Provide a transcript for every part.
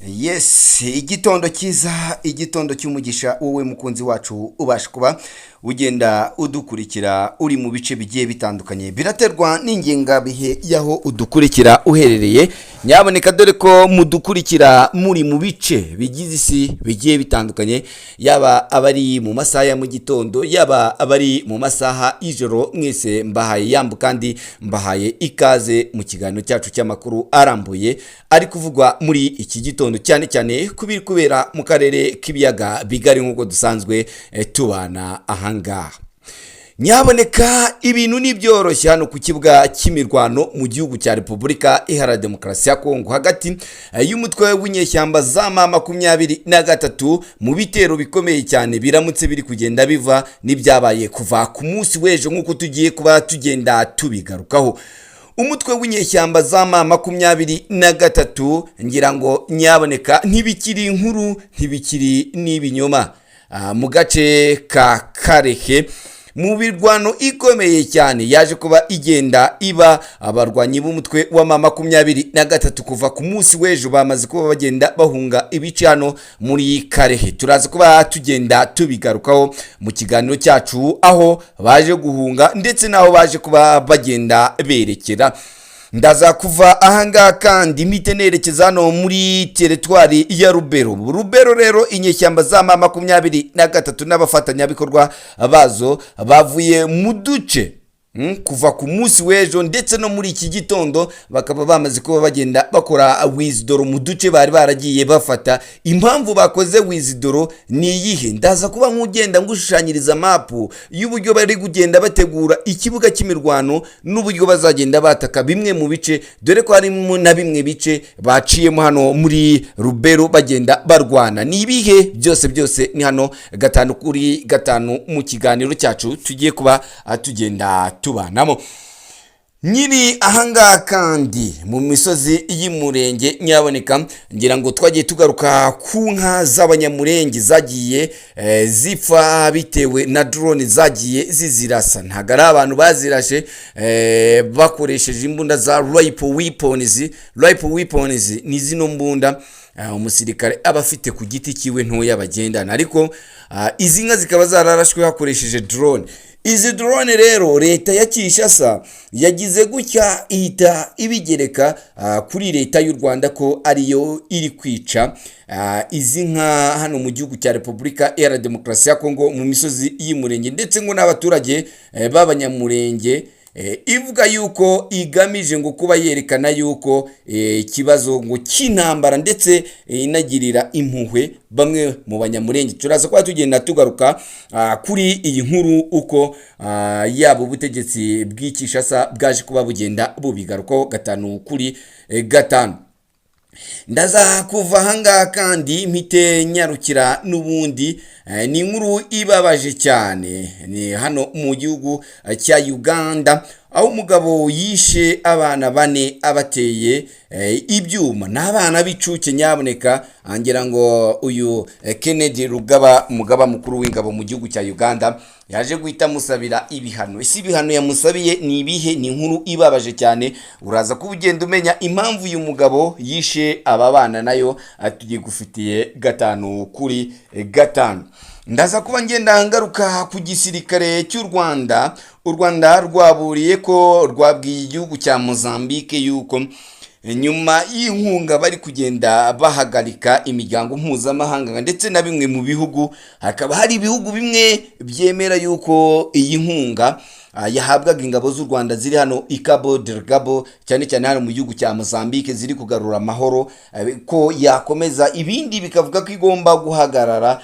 Yes, igitondo cyiza, igitondo cy'umugisha, wowe mukunzi wacu ubasha kuba ugenda udukurikira uri mu bice bigiye bitandukanye, biraterwa n'ingengabihe y'aho udukurikira uherereye. Nyaboneka, dore ko mudukurikira muri mu bice bigize isi bigiye bitandukanye, yaba abari mu masaha ya mu gitondo, yaba abari mu masaha y'ijoro, mwese mbahaye yambu kandi mbahaye ikaze mu kiganiro cyacu cy'amakuru arambuye ari kuvugwa muri iki gitondo, cyane cyane ku biri kubera mu karere k'ibiyaga bigari nk'uko dusanzwe tubana ahangaha. Nyaboneka, ibintu ntibyoroshye hano ku kibuga cy'imirwano mu gihugu cya Repubulika Iharanira Demokarasi ya Kongo, hagati y'umutwe w'inyeshyamba za M23, mu bitero bikomeye cyane biramutse biri kugenda biva n'ibyabaye kuva ku munsi w'ejo, nk'uko tugiye kuba tugenda tubigarukaho. Umutwe w'inyeshyamba za M23, ngira ngo nyaboneka ntibikiri inkuru, ntibikiri n'ibinyoma. Mu gace ka Karehe, mu mirwano ikomeye cyane yaje kuba igenda iba, abarwanyi b'umutwe wa M23 kuva ku munsi w'ejo bamaze kuba bagenda bahunga ibice hano muri Karehe. Turaza kuba tugenda tubigarukaho mu kiganiro cyacu, aho baje guhunga ndetse n'aho baje kuba bagenda berekera. Ndaza kuva ahangaha kandi mpite nerekeza hano muri teritwari ya Rubero. Rubero rero, inyeshyamba za M23 n'abafatanyabikorwa bazo bavuye mu duce kuva ku munsi w'ejo ndetse no muri iki gitondo, bakaba bamaze kuba bagenda bakora withdraw mu duce bari baragiye bafata. Impamvu bakoze withdraw ni iyihe? Ndaza kuba nk'ugenda ngushushanyiriza mapu y'uburyo bari kugenda bategura ikibuga cy'imirwano n'uburyo bazagenda bataka bimwe mu bice, dore ko harimo na bimwe bice baciyemo hano muri Rubero bagenda barwana. Ni ibihe? Byose byose ni hano 5 kuri 5 mu kiganiro cyacu tugiye kuba tugenda tubanamo. Nyiri ahangaha kandi mu misozi y'Imurenge, nyaboneka, ngira ngo twagiye tugaruka ku nka z'Abanyamurenge zagiye zipfa bitewe na drone zagiye zizirasa. Ntabwo ari abantu bazirashe bakoresheje imbunda za rifle weapons. Rifle weapons ni zino mbunda umusirikare aba afite ku giti cyiwe ntoya bagendana, ariko izi nka zikaba zararashwe hakoresheje drone. Izi drone rero, leta ya Kinshasa yagize gutya ihita ibigereka kuri leta y'u Rwanda ko ariyo iri kwica izi nka hano mu gihugu cya Repubulika Iharanira Demokarasi ya Kongo mu misozi y'Imurenge, ndetse ngo n'abaturage b'Abanyamurenge. Ivuga yuko igamije ngo kuba yerekana yuko ikibazo ngo cy'intambara, ndetse inagirira impuhwe bamwe mu Banyamurenge. Turaza kuba tugenda tugaruka kuri iyi nkuru, uko yaba ubutegetsi bw'i Kinshasa bwaje kuba bugenda bubigarukaho 5 kuri 5. Ndaza kuva ahangaha kandi mpite nyarukira n'ubundi, ni inkuru ibabaje cyane, ni hano mu gihugu cya Uganda, aho umugabo yishe abana bane abateye ibyuma. Ni abana b'icuke. Nyaboneka, ngira ngo uyu Kennedy Rugaba, umugaba mukuru w'ingabo mu gihugu cya Uganda, yaje guhita amusabira ibihano. Ese ibihano yamusabiye ni ibihe? Ni inkuru ibabaje cyane, uraza kuba ugenda umenya impamvu uyu mugabo yishe aba bana, nayo tugufitiye 5 kuri 5. Ndaza kuba ngenda ngaruka ku gisirikare cy'u Rwanda. U Rwanda rwaburiye ko rwabwiye igihugu cya Mozambique yuko nyuma y'inkunga bari kugenda bahagarika, imiryango mpuzamahanga ndetse na bimwe mu bihugu, hakaba hari ibihugu bimwe byemera yuko iyi nkunga yahabwaga ingabo z'u Rwanda ziri hano i Cabo Delgado, cyane cyane hano mu gihugu cya Mozambique, ziri kugarura amahoro, ko yakomeza, ibindi bikavuga ko igomba guhagarara.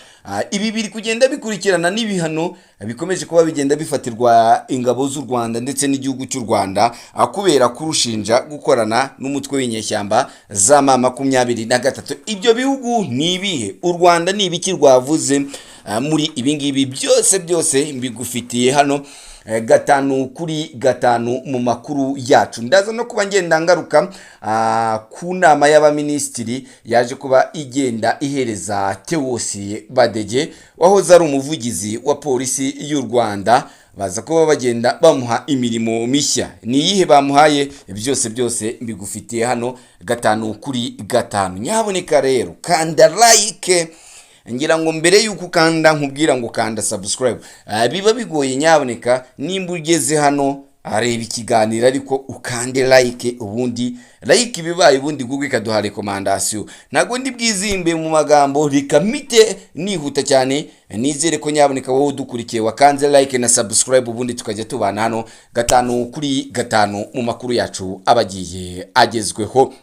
Ibi biri kugenda bikurikirana n'ibihano bikomeje kuba bigenda bifatirwa ingabo z'u Rwanda ndetse n'igihugu cy'u Rwanda kubera kurushinja gukorana n'umutwe w'inyeshyamba za M23. Ibyo bihugu ni ibihe? U Rwanda ni ibiki rwavuze muri ibi ngibi? Byose byose mbigufitiye hano 5 kuri 5 mu makuru yacu. Ndaza no kuba ngenda ngaruka ku nama y'abaminisitiri yaje kuba igenda ihereza Theos Badege, wahoze ari umuvugizi wa polisi y'u Rwanda. Baza kuba bagenda bamuha imirimo mishya. Ni iyihe bamuhaye? Byose byose mbigufitiye hano 5 kuri 5. Nyaboneka rero kanda like. Ngira ngo mbere y'uko ukanda, nkubwira ngo kanda subscribe, biba bigoye. Nyaboneka nimba ugeze hano, areba ikiganiro ariko ukande like. Ubundi like ibibaye, ubundi Google ikaduha recommandation. Ntabwo ndi bwizimbe mu magambo, reka mpite nihuta cyane. Nizere ko nyaboneka wowe udukurikiye wakanze like na subscribe, ubundi tukajya tubana hano 5 kuri 5 mu makuru yacu abagiye agezweho.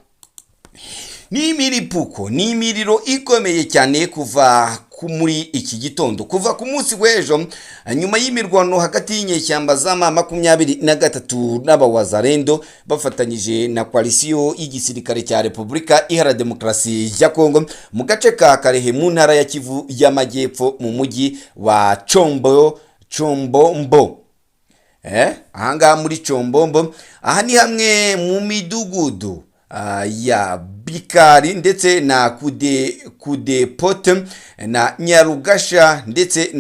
Ni imiripuko, ni imiriro ikomeye cyane kuva muri iki gitondo, kuva ku munsi w'ejo, nyuma y'imirwano hagati y'inyeshyamba za M23 n'abawazarendo bafatanyije na coalition y'igisirikare cya Repubulika Iharanira Demokarasi ya Kongo mu gace ka Karehe, mu ntara ya Kivu y'Amajyepfo, mu mujyi wa Chombo Chombombo. Ahangaha muri Chombombo, aha ni hamwe mu midugudu ya Bikari ndetse na Kudepote na Nyarugasha ndetse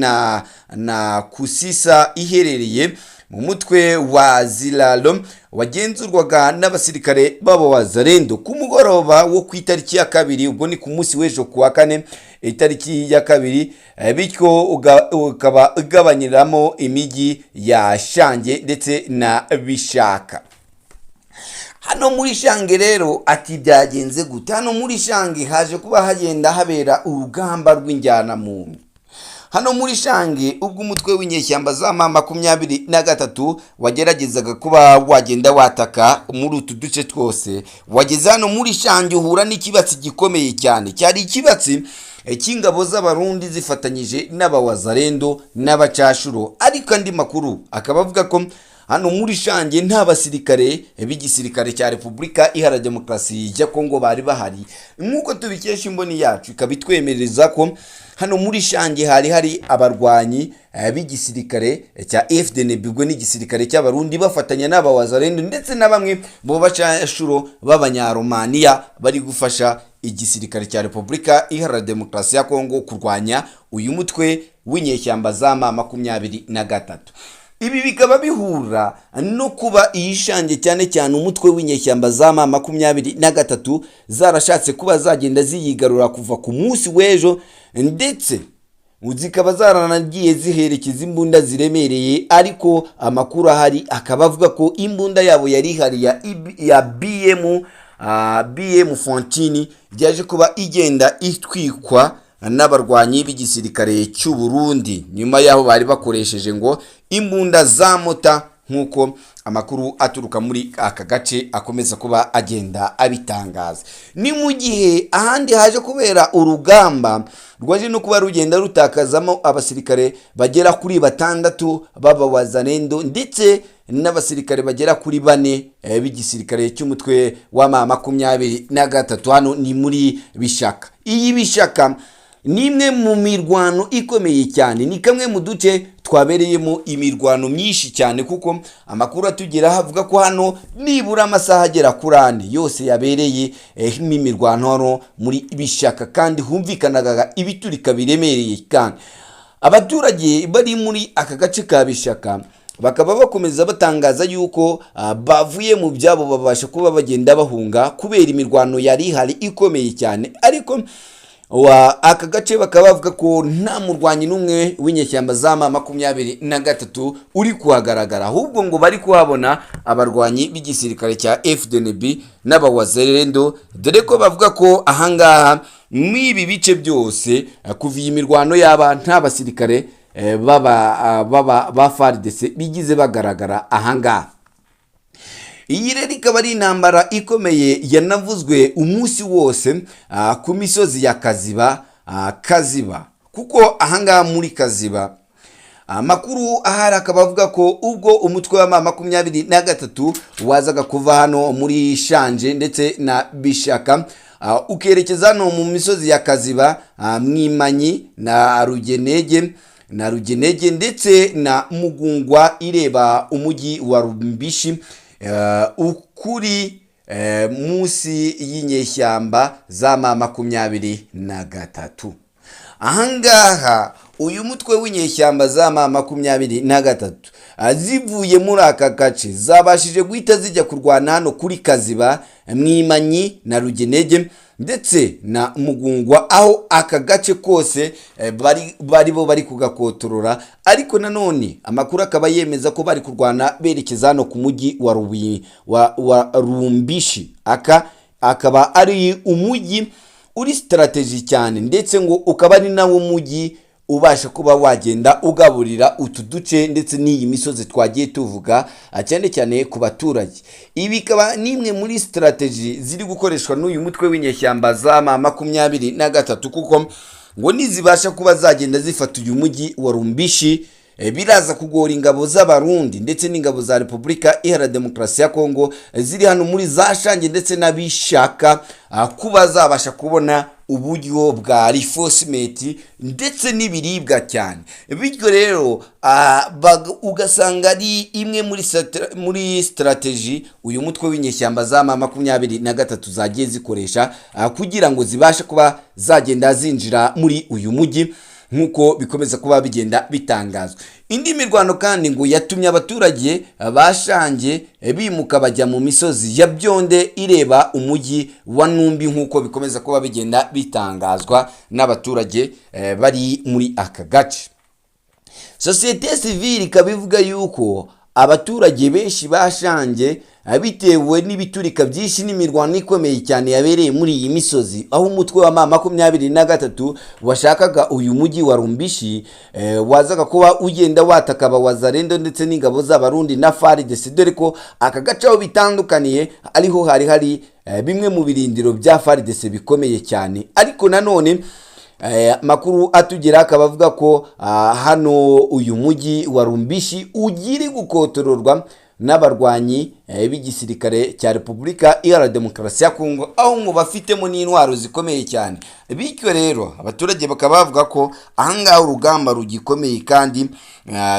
na Kusisa, iherereye mu mutwe wa Ziralo wagenzurwaga n'abasirikare b'abawazarendo ku mugoroba wo ku itariki ya 2, ubwo ni ku munsi w'ejo ku wa kane, itariki ya 2, bityo ukaba ugabanyiramo imijyi ya Shange ndetse na Bishaka. Hano muri Shange rero, ati byagenze gute? Hano muri Shange haje kuba hagenda habera urugamba rw'injyanamuntu. Hano muri Shange, ubwo umutwe w'inyeshyamba za M23 wageragezaga kuba wagenda wataka muri utu duce twose, wageze hano muri Shange uhura n'ikibatsi gikomeye cyane. Cyari ikibatsi cy'ingabo z'Abarundi zifatanyije n'abawazarendo n'abacashuro. Ariko andi makuru akaba avuga ko hano muri Shange nta basirikare b'igisirikare cya Repubulika Iharanira Demokarasi ya Kongo bari bahari, nk'uko tubikesha imboni yacu, ikaba itwemereza ko hano muri Shange hari hari abarwanyi b'igisirikare cya FDNB, ubwo n'igisirikare cy'Abarundi bafatanya n'abawazarendo ndetse na bamwe mu bacashuro b'Abanyaromaniya bari gufasha igisirikare cya Repubulika Iharanira Demokarasi ya Kongo kurwanya uyu mutwe w'inyeshyamba za M23. Ibi bikaba bihura no kuba iyi Shange, cyane cyane umutwe w'inyeshyamba za M23 zarashatse kuba zagenda ziyigarura kuva ku munsi w'ejo, ndetse zikaba zaranagiye ziherekeza imbunda ziremereye. Ariko amakuru ahari akaba avuga ko imbunda yabo yari ihari ya BM 14 byaje kuba igenda itwikwa n'abarwanyi b'igisirikare cy'u Burundi, nyuma y'aho bari bakoresheje ngo imbunda za mortar, nk'uko amakuru aturuka muri aka gace akomeza kuba agenda abitangaza. Ni mu gihe ahandi haje kubera urugamba rwaje no kuba rugenda rutakazamo abasirikare bagera kuri batandatu b'abawazarendo ndetse n'abasirikare bagera kuri bane b'igisirikare cy'umutwe wa M23. Hano ni muri Bishaka. Iyi Bishaka ni imwe mu mirwano ikomeye cyane, ni kamwe mu duce twabereyemo imirwano myinshi cyane, kuko amakuru atugeraho avuga ko hano nibura amasaha agera kuri 4 yose yabereye imirwano hano muri Bishaka, kandi humvikanaga ibiturika biremereye. Kandi abaturage bari muri aka gace ka Bishaka bakaba bakomeza batangaza yuko bavuye mu byabo, babasha kuba bagenda bahunga kubera imirwano yari ihari ikomeye cyane. Ariko wa aka gace bakaba bavuga ko nta murwanyi n'umwe w'inyeshyamba za M23 uri kuhagaragara, ahubwo ngo bari kuhabona abarwanyi b'igisirikare cya FDNB n'abawazerendo, dore ko bavuga ko ahangaha mw'ibi bice byose, kuva iyi mirwano yaba, nta basirikare baba ba FARDC bigize bagaragara ahangaha. Iyi rero ikaba ari intambara ikomeye yanavuzwe umunsi wose ku misozi ya Kaziba, Kaziba, kuko ahangaha muri Kaziba amakuru ahari akaba avuga ko ubwo umutwe wa M23 wazaga kuva hano muri Shanje ndetse na Bishaka, ukerekeza hano mu misozi ya Kaziba, Mwimanyi na Rugenege ndetse na Mugungwa ireba umujyi wa Rumbishi, ukuri munsi y'inyeshyamba za M23. Ahangaha Uyu mutwe w'inyeshyamba za M23 zivuye muri aka gace zabashije guhita zijya kurwana hano kuri Kaziba, Mwimanyi na Rugenege ndetse na Mugungwa, aho aka gace kose bari bo bari kugakotorora. Ariko nanone amakuru akaba yemeza ko bari kurwana berekeza hano ku mujyi wa Rumbishi. Aka akaba ari umujyi uri strategy cyane, ndetse ngo ukaba ari nawo mujyi ubasha kuba wagenda ugaburira utu duce ndetse n'iyi misozi twagiye tuvuga, cyane cyane ku baturage. Ibi bikaba n'imwe muri strategy ziri gukoreshwa n'uyu mutwe w'inyeshyamba za M23, kuko ngo nizibasha kuba zagenda zifata uyu mujyi wa Rumbishi, biraza kugora ingabo z'Abarundi ndetse n'ingabo za Repubulika Iharanira Demokarasi ya Kongo ziri hano muri za Shange ndetse n'abishaka kuba zabasha kubona uburyo bwa reinforcement ndetse n'ibiribwa cyane. Bityo rero ugasanga ari imwe muri strategy uyu mutwe w'inyeshyamba za M23 zagiye zikoresha kugira ngo zibashe kuba zagenda zinjira muri uyu mujyi, nk'uko bikomeza kuba bigenda bitangazwa. Indi mirwano kandi ngo yatumye abaturage bashange bimuka bajya mu misozi ya Byonde ireba umujyi wa Numbi, nk'uko bikomeza kuba bigenda bitangazwa n'abaturage bari muri aka gace. Sosiyete sivile ikaba ivuga yuko abaturage benshi bashange, bitewe n'ibiturika byinshi n'imirwano ikomeye cyane yabereye muri iyi misozi, aho umutwe wa M23 washakaga uyu mujyi wa Rumbishi, wazaga kuba ugenda wataka abawazarendo ndetse n'ingabo z'Abarundi na FARDC, dore ko aka gace aho bitandukaniye ariho hari hari bimwe mu birindiro bya FARDC bikomeye cyane. Ariko nanone makuru atugera akaba avuga ko hano uyu mujyi wa Rumbishi ugiri gukotororwa n'abarwanyi b'igisirikare cya Repubulika Iharanira Demokarasi ya Kongo, aho ngo bafitemo n'intwaro zikomeye cyane. Bityo rero abaturage bakaba bavuga ko ahangaha urugamba rugikomeye kandi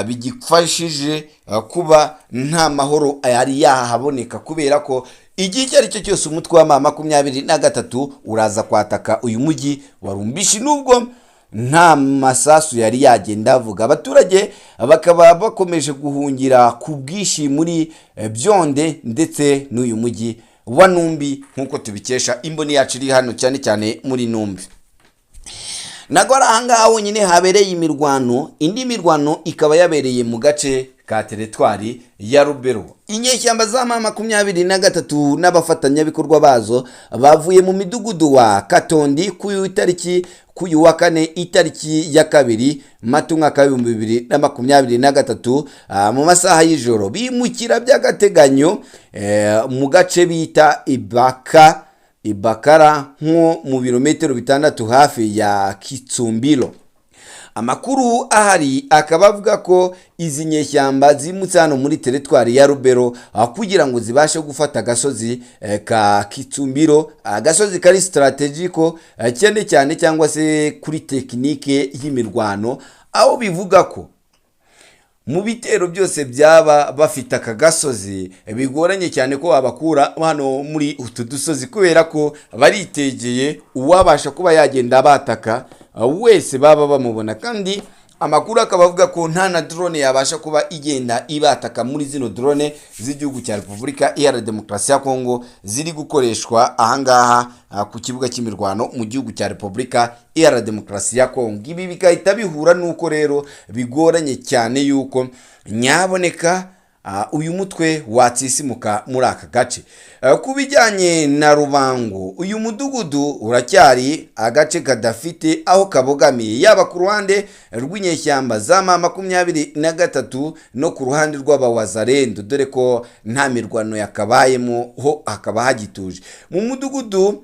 bigifashije kuba nta mahoro yari yahaboneka, kubera ko igihe icyo ari cyo cyose umutwe wa M23 uraza kwataka uyu mujyi wa Rumbishi, nubwo nta masasu yari yagenda avuga. Abaturage bakaba bakomeje guhungira ku bwinshi muri Byonde ndetse n'uyu mujyi wa Numbi, nk'uko tubikesha imboni yacu iri hano cyane cyane muri Numbi. Ntabwo ari ahangaha honyine habereye imirwano. Indi mirwano ikaba yabereye mu gace ka teritwari ya Rubero. Inyeshyamba za M23 n'abafatanyabikorwa bazo bavuye mu midugudu wa Katondi ku itariki k'uyu wa kane, itariki ya 2 Mata umwaka w'2023, mu masaha y'ijoro, bimukira by'agateganyo mu gace bita Ibaka Ibakara, nko mu birometero 6 hafi ya Kitsumbiro. Amakuru ahari akaba avuga ko izi nyeshyamba zimutse hano muri teritwari ya Rubero kugira ngo zibashe gufata agasozi ka Kitsumbiro, agasozi kari strategico cyane cyane cyangwa se kuri tekinike y'imirwano, aho bivuga ko mu bitero byose byaba bafite aka gasozi bigoranye cyane ko wabakura hano muri utu dusozi, kubera ko baritegeye, uwabasha kuba yagenda bataka wese baba bamubona. Kandi amakuru akaba avuga ko nta na drone yabasha kuba igenda ibataka muri zino drone z'igihugu cya Repubulika Iharanira Demokarasi ya Kongo ziri gukoreshwa ahangaha ku kibuga cy'imirwano mu gihugu cya Repubulika Iharanira Demokarasi ya Kongo. Ibi bigahita bihura n'uko rero bigoranye cyane yuko nyaboneka uyu mutwe watsisimuka muri aka gace. Ku bijyanye na Rubango, uyu mudugudu uracyari agace kadafite aho kabogamiye, yaba ku ruhande rw'inyeshyamba za M23 no ku ruhande rw'abawazarendo, dore ko nta mirwano yakabayemo, ho hakaba hagituje mu mudugudu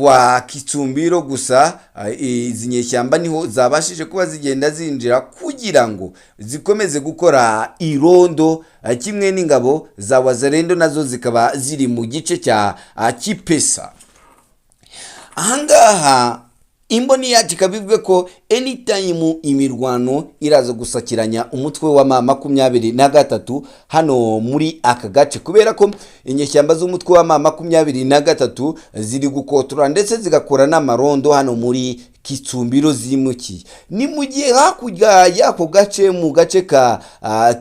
wa Kitsumbiro gusa. Izi nyeshyamba niho zabashije kuba zigenda zinjira kugira ngo zikomeze gukora irondo, kimwe n'ingabo za Wazarendo nazo zikaba ziri mu gice cya Kipesa. Ahangaha imboni yacu ikaba ivuga ko anytime imirwano iraza gusakiranya umutwe wa M23 hano muri aka gace, kubera ko inyeshyamba z'umutwe wa M23 ziri gukotora ndetse zigakora n'amarondo hano muri Kitsumbiro zimukiye. Ni mu gihe hakurya y'ako gace, mu gace ka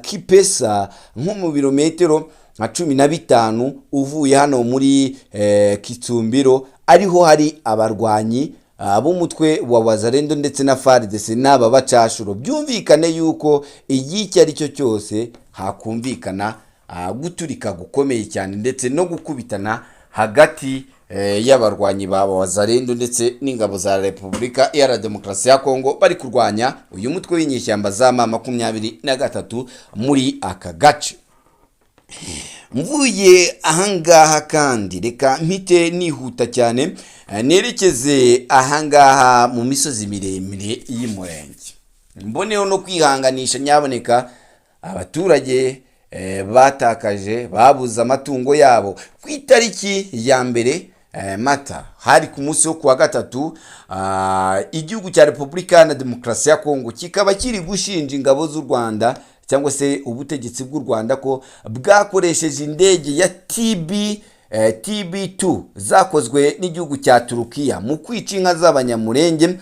Kipesa, nko mu birometero nka 15 uvuye hano muri Kitsumbiro, ariho hari abarwanyi b'umutwe wa Wazalendo ndetse na FARDC n'aba bacashuro. Byumvikane yuko igihe icyo ari cyo cyose hakumvikana guturika gukomeye cyane ndetse no gukubitana hagati y'abarwanyi ba Wazalendo ndetse n'ingabo za Repubulika Iharanira Demokarasi ya Kongo bari kurwanya uyu mutwe w'inyeshyamba za M23 muri aka gace. Mvuye ahangaha kandi, reka mpite nihuta cyane, nerekeze ahangaha mu misozi miremire y'Umurenge. Mboneho no kwihanganisha nyaboneka abaturage batakaje, babuze amatungo yabo ku itariki ya 1 Mata, hari ku munsi wo kuwa gatatu. Igihugu cya Repubulika Iharanira Demokarasi ya Kongo kikaba kiri gushinja ingabo z'u Rwanda, cyangwa se ubutegetsi bw'u Rwanda, ko bwakoresheje indege ya TB2 zakozwe n'igihugu cya Turukiya mu kwica inka z'Abanyamurenge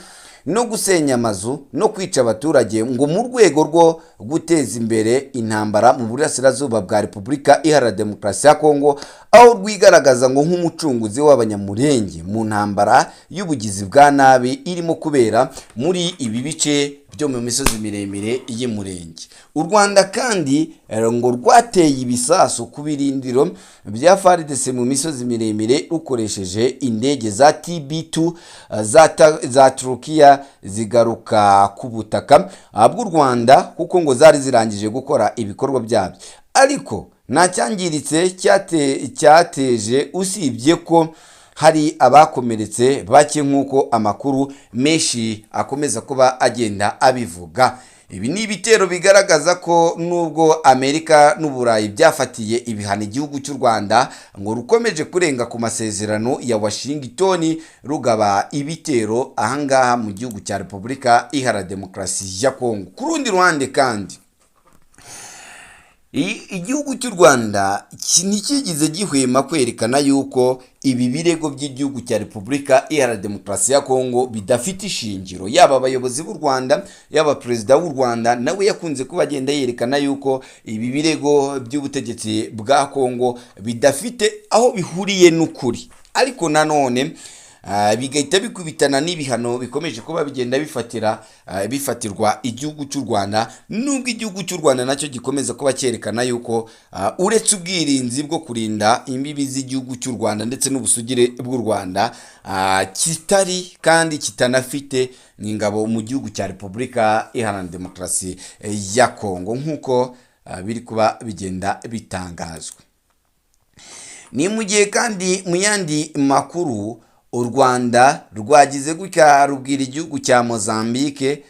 no gusenya amazu no kwica abaturage, ngo mu rwego rwo guteza imbere intambara mu burasirazuba bwa Repubulika Iharanira Demokarasi ya Kongo, aho rwigaragaza ngo nk'umucunguzi w'Abanyamurenge mu ntambara y'ubugizi bwa nabi irimo kubera muri ibi bice byo mu misozi miremire y'Umurenge. U Rwanda kandi ngo rwateye ibisasu ku birindiro bya FARDC mu misozi miremire rukoresheje indege za TB2 za Turukiya, zigaruka ku butaka bw'u Rwanda kuko ngo zari zirangije gukora ibikorwa byabyo, ariko nta cyangiritse cyateje, usibye ko hari abakomeretse bake, nk'uko amakuru menshi akomeza kuba agenda abivuga. Ibi ni ibitero bigaragaza ko nubwo Amerika n'Uburayi byafatiye ibihano igihugu cy'u Rwanda, ngo rukomeje kurenga ku masezerano ya Washington, rugaba ibitero ahangaha mu gihugu cya Repubulika Iharanira Demokarasi ya Kongo. Ku rundi ruhande kandi, igihugu cy'u Rwanda ntikigize gihwema kwerekana yuko ibi birego by'igihugu cya Repubulika Iharanira Demokarasi ya Kongo bidafite ishingiro. Yaba abayobozi b'u Rwanda, yaba perezida w'u Rwanda, nawe yakunze kuba agenda yerekana yuko ibi birego by'ubutegetsi bwa Kongo bidafite aho bihuriye n'ukuri, ariko nanone bigahita bikubitana n'ibihano bikomeje kuba bigenda bifatirwa igihugu cy'u Rwanda, nubwo igihugu cy'u Rwanda nacyo gikomeza kuba cyerekana yuko uretse ubwirinzi bwo kurinda imbibi z'igihugu cy'u Rwanda ndetse n'ubusugire bw'u Rwanda, kitari kandi kitanafite ingabo mu gihugu cya Repubulika Iharanira Demokarasi ya Kongo, nk'uko biri kuba bigenda bitangazwa. Ni mu gihe kandi mu yandi makuru, u Rwanda rwagize gutya rubwira igihugu cya Mozambique,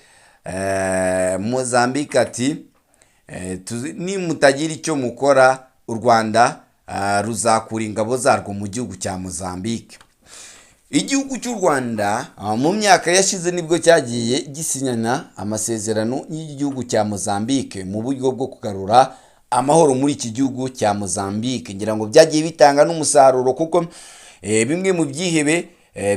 Mozambique ati: "Nimutagira icyo mukora, u Rwanda ruzakura ingabo zarwo mu gihugu cya Mozambique." Igihugu cy'u Rwanda mu myaka yashize nibwo cyagiye gisinyana amasezerano y'igihugu cya Mozambique mu buryo bwo kugarura amahoro muri iki gihugu cya Mozambique. Ngira ngo byagiye bitanga n'umusaruro, kuko bimwe mu byihebe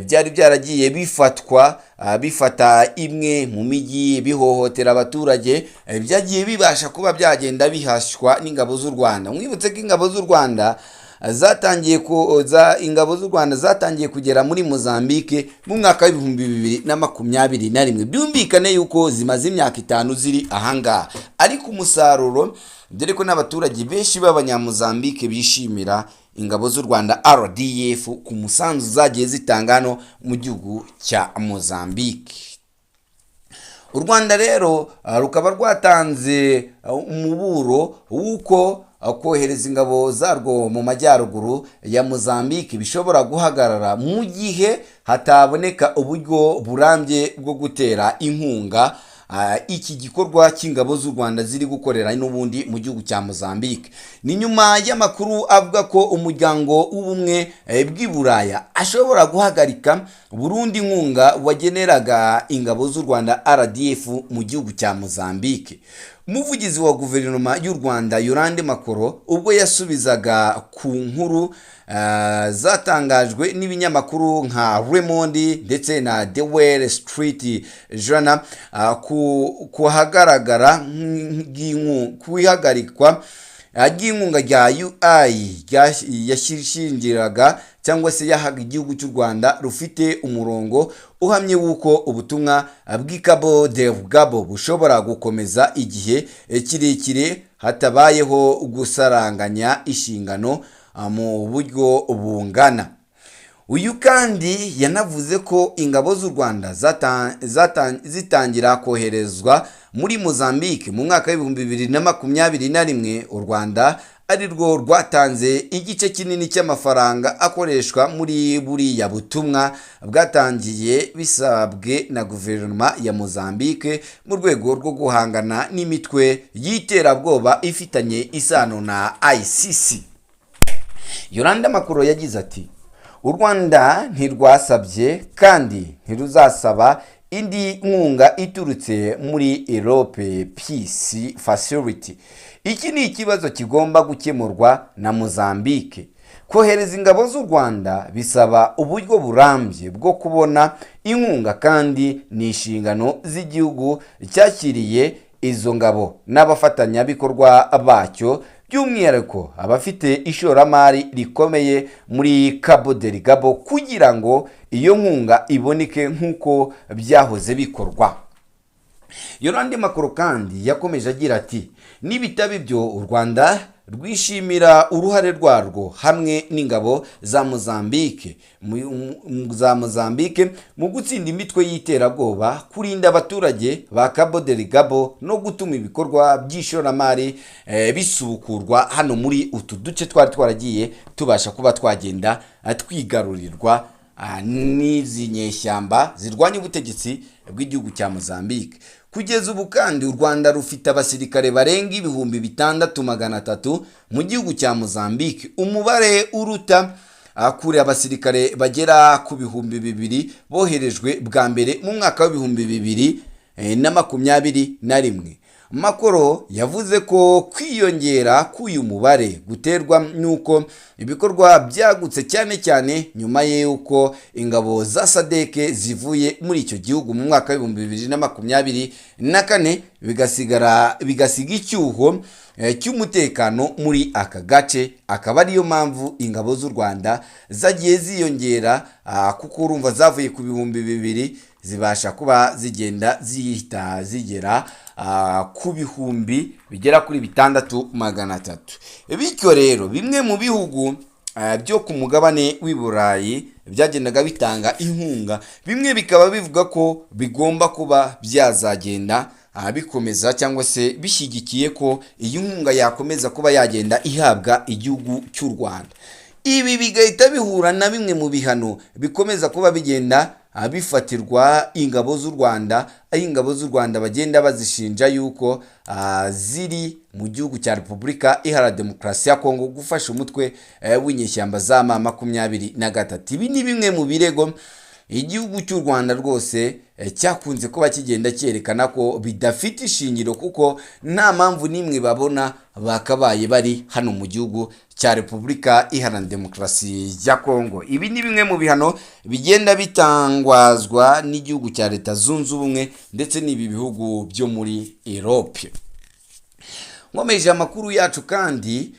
byari byaragiye bifatwa, bifata imwe mu mijyi, bihohotera abaturage, byagiye bibasha kuba byagenda bihashywa n'ingabo z'u Rwanda. Mwibutse ko ingabo z'u Rwanda zatangiye kugera muri Mozambique mu mwaka wa 2021. Byumvikane yuko zimaze imyaka 5 ziri ahangaha, ariko umusaruro, dore ko n'abaturage benshi b'Abanyamozambique bishimira ingabo z'u Rwanda RDF ku musanzu zagiye zitanga hano mu gihugu cya Mozambique. U Rwanda rero rukaba rwatanze umuburo w'uko kohereza ingabo zarwo mu majyaruguru ya Mozambique bishobora guhagarara mu gihe hataboneka uburyo burambye bwo gutera inkunga iki gikorwa cy'ingabo z'u Rwanda ziri gukorera n'ubundi mu gihugu cya Mozambique. Ni nyuma y'amakuru avuga ko Umuryango w'Ubumwe bw'i Buraya ashobora guhagarika burundu inkunga wageneraga ingabo z'u Rwanda RDF mu gihugu cya Mozambique. Umuvugizi wa guverinoma y'u Rwanda, Yolande Makolo, ubwo yasubizaga ku nkuru zatangajwe n'ibinyamakuru nka Le Monde ndetse na The Wall Street Journal ku hagaragara ku ihagarikwa ry'inkunga rya UI yashingiraga cyangwa se yahaga igihugu cy'u Rwanda rufite umurongo uhamye w'uko ubutumwa bw'i Cabo Delgado bushobora gukomeza igihe kirekire hatabayeho gusaranganya inshingano mu buryo bungana. Uyu kandi yanavuze ko ingabo z'u Rwanda zitangira koherezwa muri Mozambique mu mwaka wa 2021, u Rwanda ari rwo rwatanze igice kinini cy'amafaranga akoreshwa muri buriya butumwa bwatangiye bisabwe na guverinoma ya Mozambique mu rwego rwo guhangana n'imitwe y'iterabwoba ifitanye isano na ICC. Yolande Makolo yagize ati: "U Rwanda ntirwasabye kandi ntiruzasaba indi nkunga iturutse muri Europe Peace Facility. Iki ni ikibazo kigomba gukemurwa na Mozambique. Kohereza ingabo z'u Rwanda bisaba uburyo burambye bwo kubona inkunga kandi ni inshingano z'igihugu cyakiriye izo ngabo n'abafatanyabikorwa bacyo, by'umwihariko abafite ishoramari rikomeye muri Cabo Delgado, kugira ngo iyo nkunga iboneke nk'uko byahoze bikorwa." Yolande Makolo kandi yakomeje agira ati: "Nibitaba ibyo, u Rwanda rwishimira uruhare rwarwo hamwe n'ingabo za Mozambique mu gutsinda imitwe y'iterabwoba, kurinda abaturage ba Cabo Delgado no gutuma ibikorwa by'ishoramari bisubukurwa hano muri utu duce twari twaragiye tubasha kuba twagenda twigarurirwa n'izi nyeshyamba zirwanya ubutegetsi bw'igihugu cya Mozambique." Kugeza ubu kandi u Rwanda rufite abasirikare barenga 6300 mu gihugu cya Mozambique, umubare uruta kure abasirikare bagera ku 2000 boherejwe bwa mbere mu mwaka wa 2021. Makolo yavuze ko kwiyongera k'uyu mubare guterwa n'uko ibikorwa byagutse, cyane cyane nyuma y'uko ingabo za SADC zivuye muri icyo gihugu mu mwaka wa 2024, bigasigara bigasiga icyuho cy'umutekano muri aka gace, akaba ariyo mpamvu ingabo z'u Rwanda zagiye ziyongera, kuko urumva zavuye ku 2000 zibasha kuba zigenda zihita zigera ku bihumbi bigera kuri 6300. Bityo rero bimwe mu bihugu byo ku mugabane w'i Burayi byagendaga bitanga inkunga, bimwe bikaba bivuga ko bigomba kuba byazagenda bikomeza cyangwa se bishyigikiye ko iyi nkunga yakomeza kuba yagenda ihabwa igihugu cy'u Rwanda. Ibi bigahita bihura na bimwe mu bihano bikomeza kuba bigenda bifatirwa ingabo z'u Rwanda, aho ingabo z'u Rwanda bagenda bazishinja yuko ziri mu gihugu cya Repubulika Iharanira Demokarasi ya Kongo gufasha umutwe w'inyeshyamba za M23. Ibi ni bimwe mu birego igihugu cy'u Rwanda rwose cyakunze kuba kigenda cyerekana ko bidafite ishingiro, kuko nta mpamvu n'imwe babona bakabaye bari hano mu gihugu cya Repubulika Iharanira Demokarasi ya Kongo. Ibi ni bimwe mu bihano bigenda bitangwazwa n'igihugu cya Leta Zunze Ubumwe ndetse n'ibi bihugu byo muri Europe. Nkomeje amakuru yacu kandi,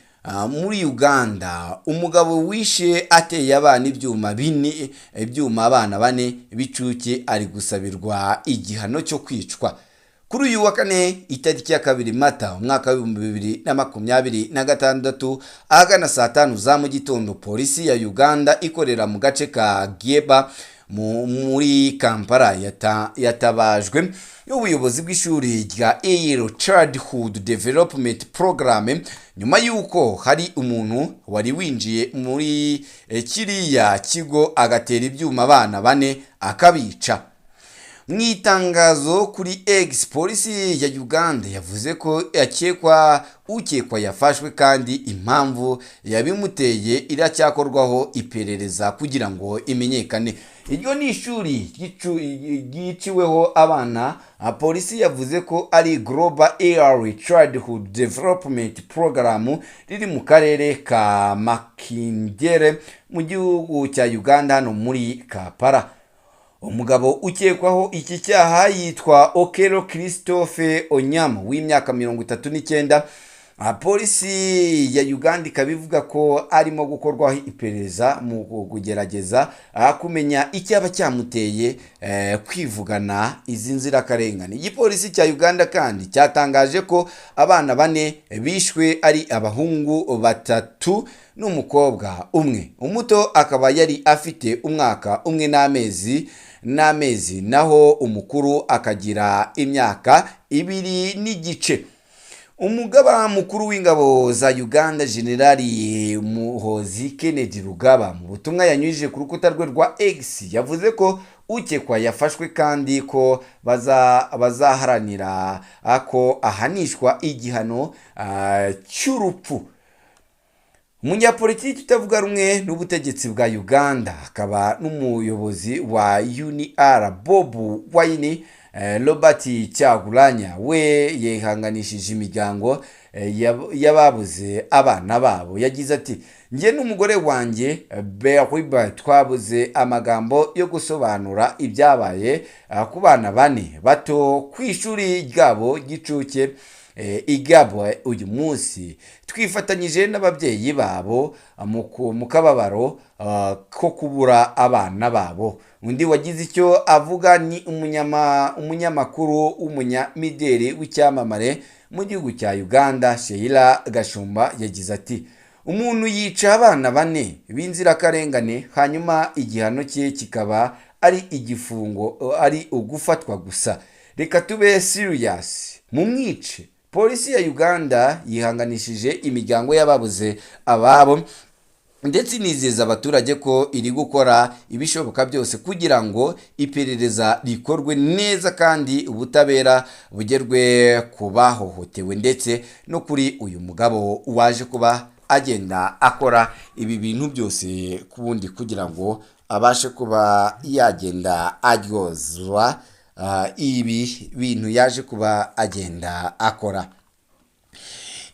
muri Uganda umugabo wishe ateye abana ibyuma bine, ibyuma abana bane b'inshuke, ari gusabirwa igihano cyo kwicwa. Kuri uyu wa kane, itariki ya 2 Mata umwaka wa 2026, ahagana saa 5 za mu gitondo, polisi ya Uganda ikorera mu gace ka Geba muri Kampala yatabajwe n'ubuyobozi bw'ishuri rya Early Childhood Development Program nyuma y'uko hari umuntu wari winjiye muri kiriya kigo agatera ibyuma abana bane akabica. Mu itangazo kuri X, polisi ya Uganda yavuze ko akekwa ukekwa yafashwe kandi impamvu yabimuteye iracyakorwaho iperereza kugira ngo imenyekane. Iryo ni ishuri ryiciweho abana. Polisi yavuze ko ari Global Early Childhood Development Program, riri mu karere ka Makindye mu gihugu cya Uganda, hano muri Kampala. Umugabo ukekwaho iki cyaha yitwa Okero Christophe Onyamo w'imyaka 39. Polisi ya Uganda ikaba ivuga ko arimo gukorwaho iperereza mu kugerageza kumenya icyaba cyamuteye kwivugana izi nzirakarengane. Igipolisi cya Uganda kandi cyatangaje ko abana bane bishwe ari abahungu batatu n'umukobwa umwe. Umuto akaba yari afite umwaka umwe n'amezi, naho umukuru akagira imyaka 2 n'igice. Umugaba mukuru w'ingabo za Uganda, Generali Muhozi Kennedy Rugaba, mu butumwa yanyujije ku rukuta rwe rwa X, yavuze ko ukekwa yafashwe kandi ko bazaharanira ko ahanishwa igihano cy'urupfu. Umunyapolitiki utavuga rumwe n'ubutegetsi bwa Uganda akaba n'umuyobozi wa UNR, Bobi Wine, Robert Kyagulanyi, we yihanganishije imiryango y'ababuze abana babo. Yagize ati: "Njye n'umugore wanjye Beriba twabuze amagambo yo gusobanura ibyabaye ku bana bane bato ku ishuri ryabo ry'incuke igabwa uyu munsi. Twifatanyije n'ababyeyi babo mu kababaro ko kubura abana babo." Undi wagize icyo avuga ni umunyamakuru w'umunyamideli w'icyamamare mu gihugu cya Uganda, Sheila Gashumba. Yagize ati: "Umuntu yica abana bane b'inzirakarengane, hanyuma igihano cye kikaba ari igifungo, ari ugufatwa gusa? Reka tube serious, mumwice." Polisi ya Uganda yihanganishije imiryango y'ababuze ababo, ndetse inizeza abaturage ko iri gukora ibishoboka byose kugira ngo iperereza rikorwe neza kandi ubutabera bugerwe ku bahohotewe, ndetse no kuri uyu mugabo waje kuba agenda akora ibi bintu byose ku bundi kugira ngo abashe kuba yagenda aryozwa ibi bintu yaje kuba agenda akora.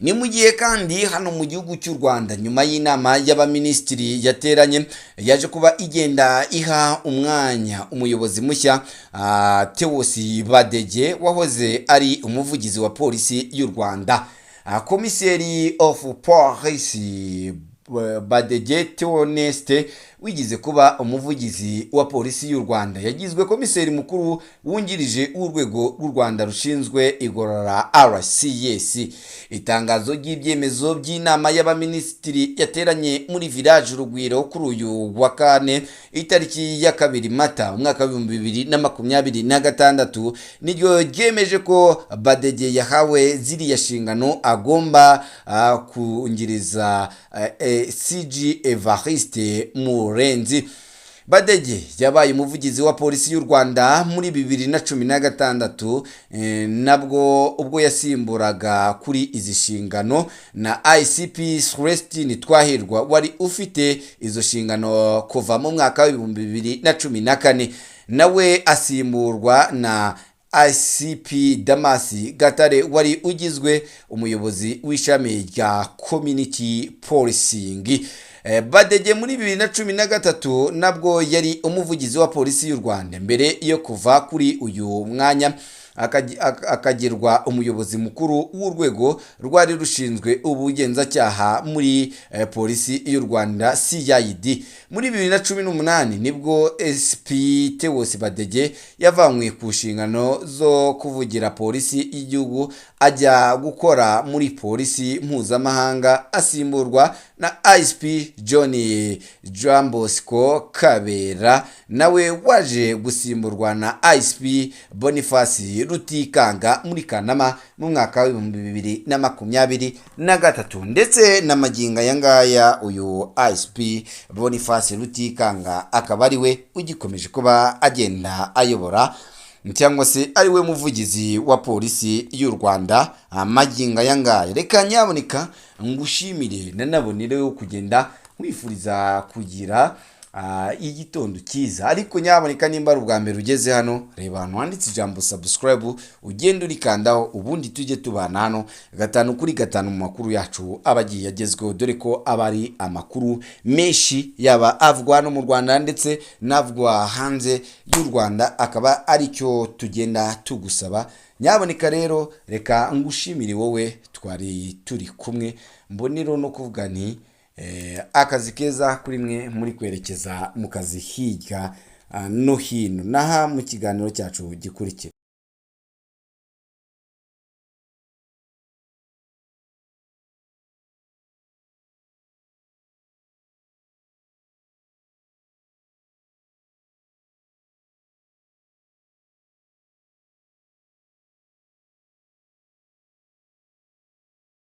Ni mu gihe kandi hano mu gihugu cy'u Rwanda, nyuma y'inama y'abaminisitiri yateranye, yaje kuba igenda iha umwanya umuyobozi mushya, Theos Badege, wahoze ari umuvugizi wa Polisi y'u Rwanda. Komiseri of Police Badege Theoneste, wigeze kuba umuvugizi wa Polisi y'u Rwanda, yagizwe komiseri mukuru wungirije w'urwego rw'u Rwanda rushinzwe igorora, RCS. Itangazo ry'ibyemezo by'inama y'abaminisitiri yateranye muri Village Urugwiro kuri uyu wa kane, itariki ya 2 Mata umwaka wa 2026, niryo ryemeje ko Badege yahawe ziriya nshingano. Agomba kungiriza CG Evariste Murenzi. Badege yabaye umuvugizi wa Polisi y'u Rwanda muri 2016, nabwo ubwo yasimburaga kuri izi nshingano na ICP Celestin Twahirwa, wari ufite izo nshingano kuva mu mwaka wa 2014, nawe asimburwa na ICP Damasi Gatare, wari ugizwe umuyobozi w'ishami rya Community Policing. Badege muri 2013 nabwo yari umuvugizi wa Polisi y'u Rwanda, mbere yo kuva kuri uyu mwanya akagirwa umuyobozi mukuru w'urwego rwari rushinzwe ubugenzacyaha muri Polisi y'u Rwanda, CID. Muri 2018 nibwo SP Theos Badege yavanywe ku nshingano zo kuvugira Polisi y'igihugu, ajya gukora muri polisi mpuzamahanga, asimburwa na ICP John Jean Bosco Kabera, nawe waje gusimburwa na ICP Boniface Rutikanga muri Kanama mu mwaka wa 2023. Ndetse na magingo aya ngaya uyu ICP Boniface Rutikanga akaba ari we ugikomeje kuba agenda ayobora, cyangwa se ari we muvugizi wa Polisi y'u Rwanda magingo aya ngaya. Reka nyaboneka ngushimire, nanabonere kugenda nkwifuriza kugira Igitondo cyiza. Ariko nyaboneka, nimba ari ubwa mbere ugeze hano, reba ahantu handitse ijambo "subscribe", ugende urikandaho, ubundi tujye tubana hano gatanu kuri gatanu mu makuru yacu aba agiye agezweho, dore ko aba ari amakuru menshi, yaba avugwa hano mu Rwanda ndetse n'avugwa hanze y'u Rwanda, akaba aricyo tugenda tugusaba. Nyaboneka rero, reka ngushimire wowe twari turi kumwe, mbonero no kuvuga nti akazi keza kuri mwe muri kwerekeza mu kazi hirya no hino, naha mu kiganiro cyacu gikurikira.